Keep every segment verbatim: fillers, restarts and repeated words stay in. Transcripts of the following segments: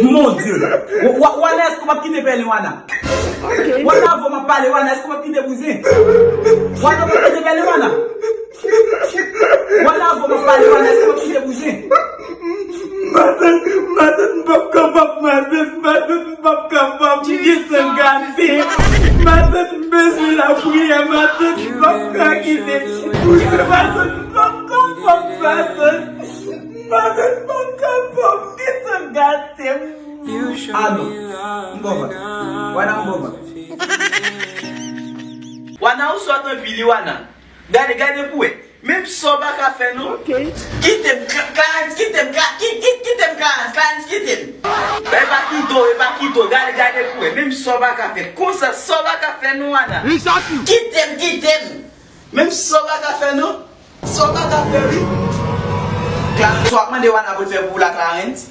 Mon Dieu! Wa- Wana, èske w p ap kite pèlen, Wana? Wana, avè w m ap pale, Wana, èske w p ap kite bouzen? Wana, w p ap kite pèlen, Wana? Wana, avè w m ap pale, Wana, èske w p ap kite bouzen? Matant, matant, m p ap kapab, matant, matant, m p ap kapab, m gen san gate. Matant, m bezwen lapriyè, matant, m p ap ka kite. Matant, m p ap kapab, matant. Matant, m p ap kapab, m gen san gate. Ah non, m konprann. Wana, m konprann. Wana, ou sòt anpil, wi, Wana. Gade, gade pou wè. Menm sa w pa ka fè, non. Kite m, Cla- Clarence, kite m, Cla- ki- ki- kite m, Clarence, Clarence, kite m. E pa kite w, e pa kite w. Gade, gade pou wè. Menm sa w pa ka fè. Konsa, sa w pa ka fè, non, Wana. Kite m, kite m. Menm sa w pa ka fè, non. Sa w pa ka fè, wi. Clarence, sa w ap mande Wana pou l fè pou w la, Clarence?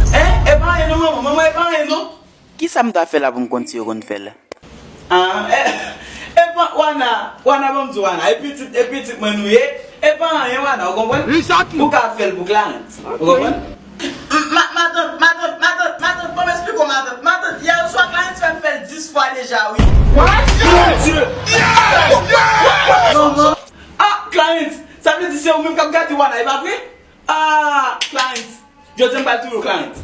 Hein? E pa anyen, non, manman. Manman, e pa anyen, non. Kisa m ta fè la pou m konn si yo konn fè l? Ah, e, e pa, Wana, Wana, ban m di w, Wana, e pitit, e pitit mwen nou ye, e pa anyen, Wana, ou konprann? Ou ka fè l pou Clarence, ou konprann? M- ma- Matant, matant, matant, matant, ban m esplike w, matant, matant, yè swa Clarence fè m fè l dis fwa deja, wi. Mon Dieu! Non, non. Ah, Clarence, sa vle di se ou menm k ap gade Wana, e pa vre? Ah, Clarence, jodi a m pral touye w, Clarence.